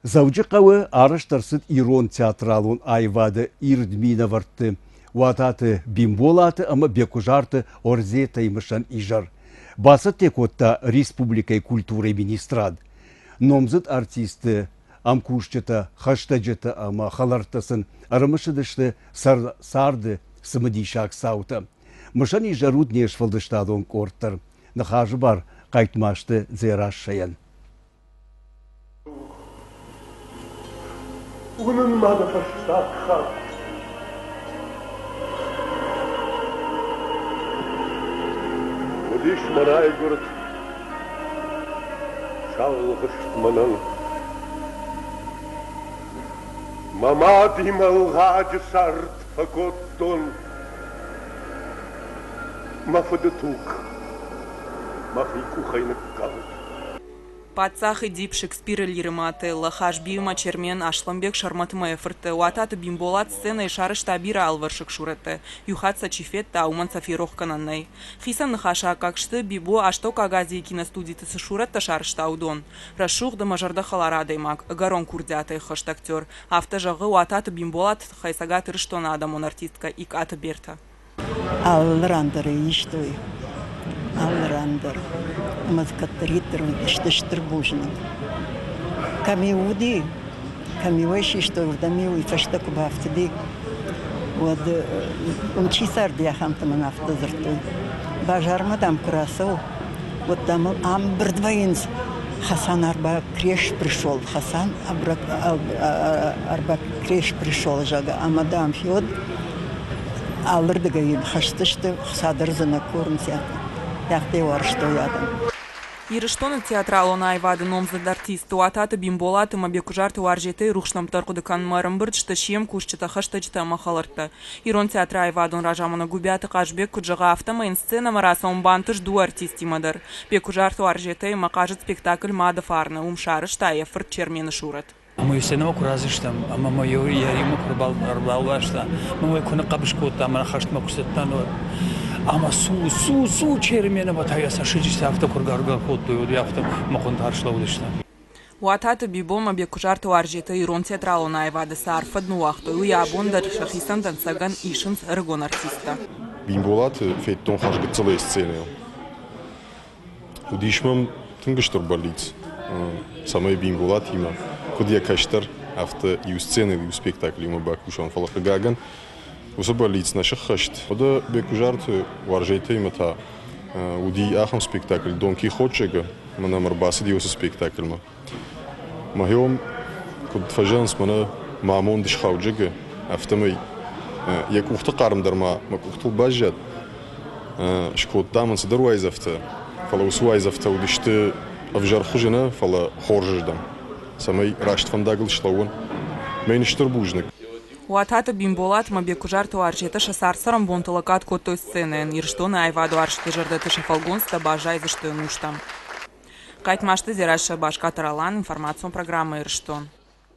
Дзӕуджыхъӕуы арӕзт ӕрцыд ирон театралон аивады ирд минӕвӕртты Уататы Бимболаты ӕмӕ Беккуызарты Орзетӕйы мысӕн изӕр. Бацӕттӕ кодта республикӕйы культурӕйы министрад. Номдзыд артистты ӕмкусджытӕ, хӕстӕджытӕ ӕмӕ хӕлӕрттӕ сын ӕрымысыдысты царды цымыдисаг цаутӕ. Мысӕн изӕр уыд не сфӕлдыстадон къорд дӕр. Ныхасы бар Хъайтмазты Дзерассӕйӕн. Уынын ма дӕ фӕстаг хатт. Уыдис мӕ райгуырд саулгъыст мӕнӕн. Мӕ мадимӕ лгъаджы цард фӕкодтон. Мӕ фыды туг мӕхи къухӕй ныккалд. Паддзах Эдип, Шекспиры лиры Отелло, Хазбийы Чермен, Аслӕнбег Сӕрмӕты мӕйы фырттӕ, Уататы Бимболат сценӕйы сарӕзта бирӕ алывӕрсыг сурӕттӕ. Иу хатт сӕ чи федта, уымӕн сӕ ферох кӕнӕн нӕй. Хицӕн ныхасы аккаг сты, Бибо Астӕуккаг Азийы киностудиты цы сурӕттӕ сарӕзта, уыдон. Рӕсугъд ӕмӕ зӕрдӕхӕлар адӕймаг, ӕгӕрон курдиатӕй ххӕст актер, афтӕ зӕгъы Уататы Бимболаты тыххӕй Цӕгат Ирыстоны адӕмон артисткӕ Икъаты Бертӕ. Алы ран дӕр ӕй истой, алы ран дӕр. Ӕмӕ дзы кӕддӕриддӕр уыдысты стыр бузныг. Кӕм-иу уыди, кӕм-иу ӕй систой, уырдӕм-иу уый фӕстӕ куы бафтыди, уӕд уым чи царди, ахӕмтӕ мын афтӕ дзырдтой. Базармӕ, дам, куы рацӕуы, уӕд, дам, ыл ӕмбырд вӕййынц. Хасан Арбакреш пришел, Хасан Арбакреш пришел, зӕгъгӕ, ӕмӕ, дам, феод алырдыгӕй йын хӕсдзысты, хца дӕр дзы нӕ курынц, афтӕ уарзтой адӕм. Ирыстоны театралон аивады номдзыд артист Уататы Бимболат ӕмӕ Беккуызарты Уарзетӕй рухс нӕмттӕ ӕрхъуыды кӕнынмӕ ӕрӕмбырд сты се мкусджытӕ, хӕстӕджытӕ ӕмӕ хӕлӕрттӕ. Ирон театры аивадон разамонӕг Гуыбиаты Хъазбег куыд зӕгъы, афтӕмӕй йын сценӕмӕ рацӕуын бантыст дыууӕ артистимӕ дӕр. Беккуызарты Уарзетӕй ӕмӕ хъазыд спектакль «Мады фарны», уым сарӕзта йӕ фырт Чермены сурӕт. Ӕмӕ сценӕмӕ куы рацыдыстӕм ӕмӕ мӕ йӕ риммӕ куы ӕрбалвӕста, мӕ уый куы ныхъхъӕбыс кодта ӕмӕ хӕстмӕ куы цыдтӕн, уӕд ӕмӕ цу, цу, цу, Чермен ӕмӕ та йӕ цӕссыджытӕ афтӕ куы ргӕр-гӕр кодтой, уӕд афтӕ мӕ хъуынтӕ ӕрслӕууыдысты. Уататы Бибо ӕмӕ Беккуызарты Уарзетӕ ирон театралон аивады цы арф фӕд ныууагътой, уый абон дӕр сӕхицӕн дӕнцӕгӕн исынц ӕрыгон артисттӕ. Бимболаты федтон хӕрзгыццылӕй сценӕйыл. Уыдис мӕм тынг стыр бӕллиц, цӕмӕй Бимболатимӕ, куыд йӕ кӕстӕр, афтӕ иу сценӕйыл, иу спектаклимӕ бакусон. Фӕлӕ, хъыгагӕн, уыцы бӕллиц нӕ сыххӕст. Уӕдӕ Беккуызарты Уарзетӕимӕ та уыди ахӕм спектакль «Дон Кихотчегы», мӕн ӕм ӕрбацыди уыцы спектакльмӕ. Мӕхион куыд фӕзӕгъынц, мӕнӕ мӕ амонд схауджыгы, афтӕмӕй йӕ къухты хъарм дӕр ма мӕ къухтыл баззад. Скодта мын цыдӕр уайдзӕфтӕ, фӕлӕ уыцы уайдзӕфтӕ уыдысты ӕвзӕр хуызы нӕ, фӕлӕ хорзырдӕм, цӕмӕй раст фӕндагыл слӕууон. Мӕн стыр бузныг. Уататы Бимболат ӕмӕ Беккуызарты Уарзетӕ сӕ цард-цӕрӕнбонты лӕггад кодтой сценӕйӕн. Ирыстоны аивадуарзджыты зӕрдӕты сӕ фӕлгонцтӕ баззайдзысты ӕнустӕм. Хъайтмазты Дзерассӕ, Баскаты Ролан, информацион программӕ «Ирыстон».